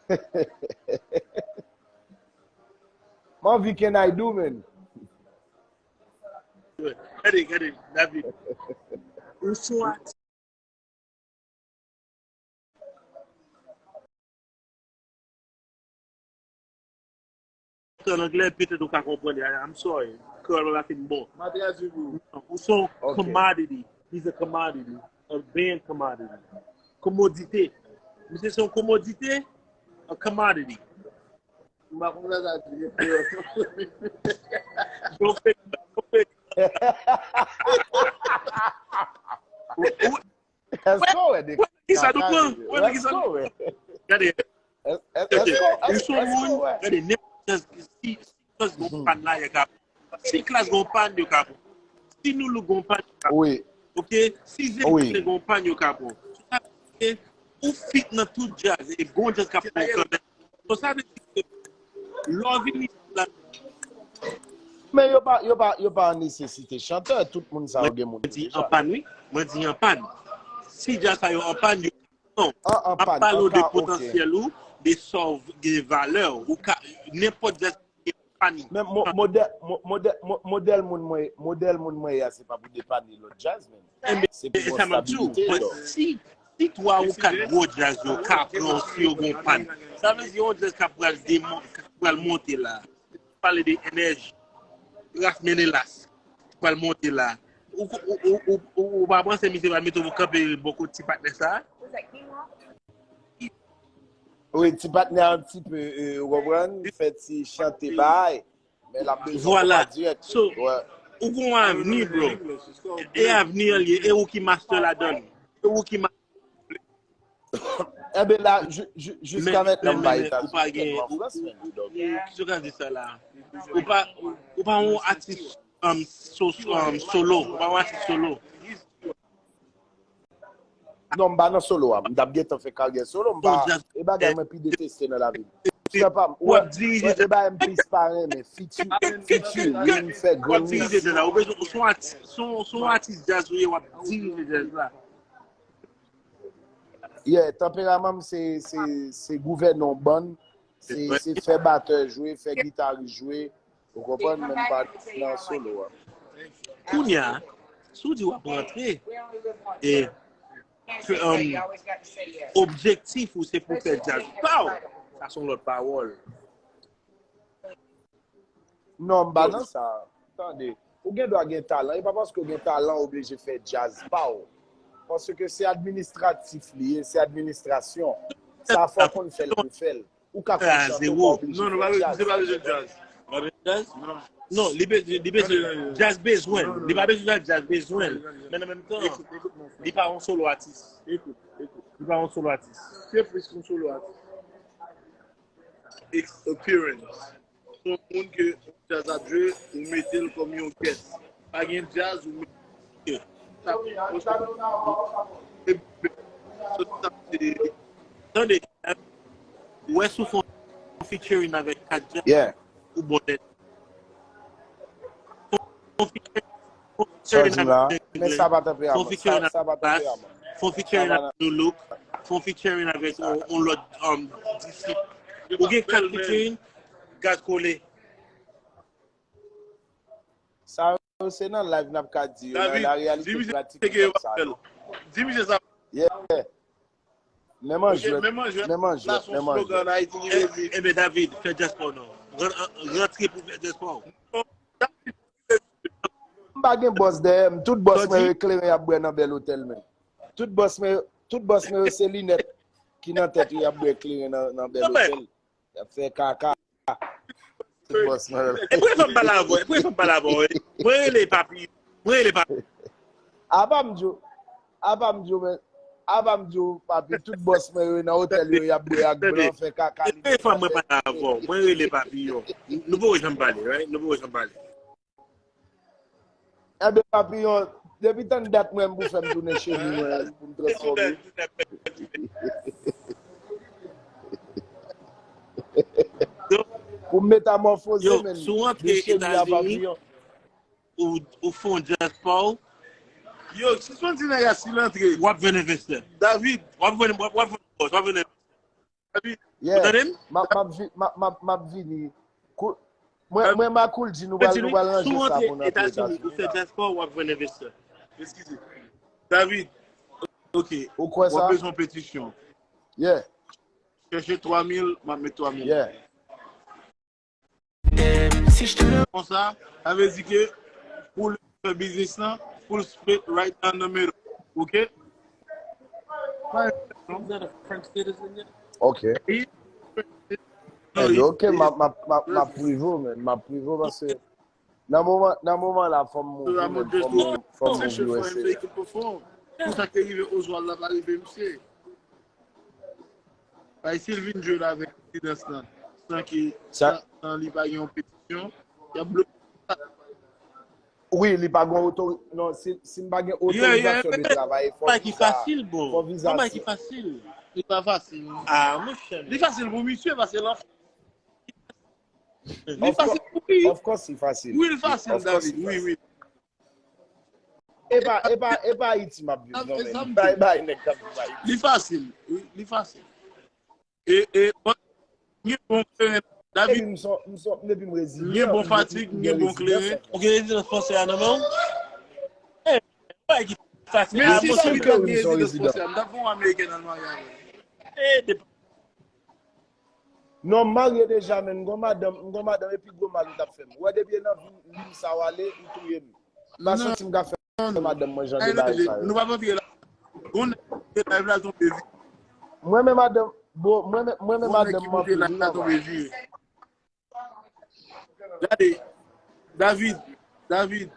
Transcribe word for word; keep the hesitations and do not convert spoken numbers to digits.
M anvi can I do, man. Gade, gade, David. Ou se yon atis. An anglè, petèt ou ka konprann. I'm sorry. Kreyòl mwen pa fin bon. M a tradui pou ou. Ou se yon commodity. He's a commodity. A banned commodity. Komodite. Misye se yon komodite. A commodity. M pa konn sa sa di. Yo fake, yo fake. Èske w wè de kaka yo? Èske w wè? Gade, Èske w wè? Ou se yon moun, gade, nenpòt jan, si, si jazz gon pann la, yo ka pran. Si Klass gon pann, yo ka pran. Si Noulook gon pann, yo ka pran. Wi. Ok? Si Zephyr gon pann, yo ka pran. Sa vle di ke ou fit nan tout jazz, e gon jazz k ap pran kanmenm. So, sa vle di ke lè w vin isit la, Men yo pa, yo pa, yo pa an nesesite chantè, tout moun sa yo gen moun yo di deja. An pann, wi. Mwen di an pann. Si jazz sa yo an pann, yo non. An, an M ap pann, pale w an de ka, ok. Potansyèl ou, de sa w gen valè. Ou ka, nenpòt jazz ki an pann. Men mo- modèl, mo- modèl, mo- modèl moun mwen, modèl moun mwen ye a, se pa pou depann lòt jazz, men. Enben, Se pou e yon sa m ap di w. stabilite, Mwen, dò. Si, si twa ou kat gwo jazz yo ka pran w si yo gon pann, sa vle di yon jazz k ap pral demon-, k ap pral monte la. Pale de Enèji, Ralph Menelas, k ap pral monte la. Ou, ou, ou, ou, ou, ou pa panse misye va mete w kanpe bò kot ti patnè sa? Wi, ti patnè an ti pe, euh, ou konprann? Fè ti chante bay. Men l ap bezwen Vwala. Konpa dirèk. So, Wè. Ou gon avni, bro. E avni an l ye, e ou ki master ladan l. E ou ki ma- Enben la, ju- ju- jiska mentnan m pa men, ou pa Etazini, gen, tèlman ou, Frans, ou, men, donk. ou, ki sa w ka di sa la? Ou pa, ou pa yon atis, um, so, um, solo, ou pa yon atis solo. Non, m pa nan solo a. M t ap gentan fè karyè solo, m pa. E bagay mwen pi deteste nan lavi m. Frè pa m, W wè, ap dirije wè, e bagay m plis pa renmen. Fiti, fiti, rim, fè w ap grann dirije jazz la. Ou bezwen, ou se yon atis, se yon, se yon atis jazz ou ye, w ap dirije jazz la. Yeah, tanperaman m se, se, se gouvène yon bann, se, se fè batè jwe, fè gitaris jwe, ou konprann, men m pa nan solo a. Kounye a, si w di w ap rantre, e, ke, um, objektif ou se pou fè jazz pa w, sa se yon lòt pawòl. Non, m pa nan sa. Tande, ou gen dwa gen talan. E pa paske w gen talan, ou oblije fè jazz pa w. Paske se administratif li ye, se administrasyon. Sa fò w konn fè l pou fè l. Ou ka konn chante, ou pa oblije fè jazz. Non, nou pa bezwen jazz. Pa bezwen jazz? Non, li be- li bezwen, jazz bezwen l. Li pa bezwen jazz, jazz bezwen l. Men an menm tan, li pa yon solo atis. Li pa yon solo atis. Se plis yon solo atis. Ex- appearance. Se yon moun ke jazz ap jwe, ou mete l kòm yon guest. Pa gen jazz, ou mete. Tande, ou wè si w fè yon featuring avèk Kadja, ou bon nèt. Fè yon featuring, fè yon featuring avèk Zenglè. Fè yon featuring avèk Klass. Fè yon featuring avèk Noulook. Fè yon featuring avèk yon, yon lòt, um, disip. Ou gen kat featuring, gaz kole. Sa yo se nan live n ap ka di yo, nan la réalité pratique nou p ap sa non. Di misye sa. Yeah. Menm an jwèt, menm an jwèt, menm an jwèt. Enben David, fè jazz pa w non. Ran- Rantre pou fè jazz pa w. M pa gen bòs dèyè m. Tout bòs mwen yo kleren y ap bwè nan bèl otèl, men. Tout bòs mwen yo, tout bòs mwen yo se linèt ki nan tèt yo, y ap bwè kleren nan, nan bèl otèl. Y ap fè kaka. Tout bòs mwen yo. E pou fè m pale avè w, e pou fè m pale avè w. Mwen rele papi, mwen rele papi. Apa m di w, apa m di w, men, apa m di w, papi, tout bòs mwen yo nan otèl yo, y ap bwè ak blan, fè kaka. Li menm fè mwen pale avè w. Mwen rele papi yo. Nou poko janm pale, right? Nou poko janm pale. Enben, papi, yo, depi tann dat mwen, m pou fè m tounen cheni mwen, pou m transfòme. Pou m metamòfoze, men, de cheni a papi, yo. Ou, ou fè yon jazz pa w. Yo, sispann di nèg a si l antre. W ap jwenn envestè. David. W ap jwenn, w ap, w ap jwenn bòs, w ap jwenn envestè. David, ou tande m? M ap, m ap vi-, m ap, m ap, m ap vini. Kou-, mwen, mwen, Makoul di nou pral, nou pral ranje sa pou n antre Etazini. Ou fè dyaspò, w ap jwenn envestè. Eskize. David, ok. Ou kwè sa? W ap bezwen petisyon. Yeah. Chèche twa mil, m ap met twa mil. Yeah. Konsa, sa vle di ke pou l fè biznis lan, pou l split right down the middle. Ok? Ok. Ebyen, ok, m ap, m ap, m ap, m ap prive w, men. M ap prive w paske nan moman, nan moman la, fò m mouri, men, fò m mouri, fò m mouri, wè, se pou sa k te rive Oswald la pa rive misye. Bay, si l vin jwe l avèk prezidans lan, san ke, san, san li pa gen yon petisyon, y ap bloke sa. Wi, li pa gen otori-, non, si, si m pa gen otorizasyon de travay, fò viza, fò viza. Li pa fasil. Ah, monchè. Li fasil pou misye, paske lan, li fasil pou li. Of course, li fasil. Wi, li fasil, David. Wi, wi. E pa, e pa, e pa Ayiti m ap viv, non, men. Bay, bay, nèg k ap viv Ayiti. Li fasil, wi, li fasil. E, e, bon, gen bon kleren, David. Epi m son, m son, epi m rezilye. Gen bon fatig, gen bon kleren. Ou gen rezidans fransè a nan men w? E, bagay ki fasil. Men si David t ap gen rezidans fransè a, m t ap fè yon amerikèn al marye avè l. E, depi Non, m marye deja, men m gon madanm, m gon madanm epi gwo mal ou t ap fè m. Ou wè depi e nan vi m sa w ale, ou touye m. M pa santi m ka fè madanm mwen jan de bagay sa yo. Nou p ap antre la. Gon nèg ki kite live la tonbe vire. Mwen men madanm, bon, mwen men, mwen men madanm m anpil wi, mama. Gade, David, David,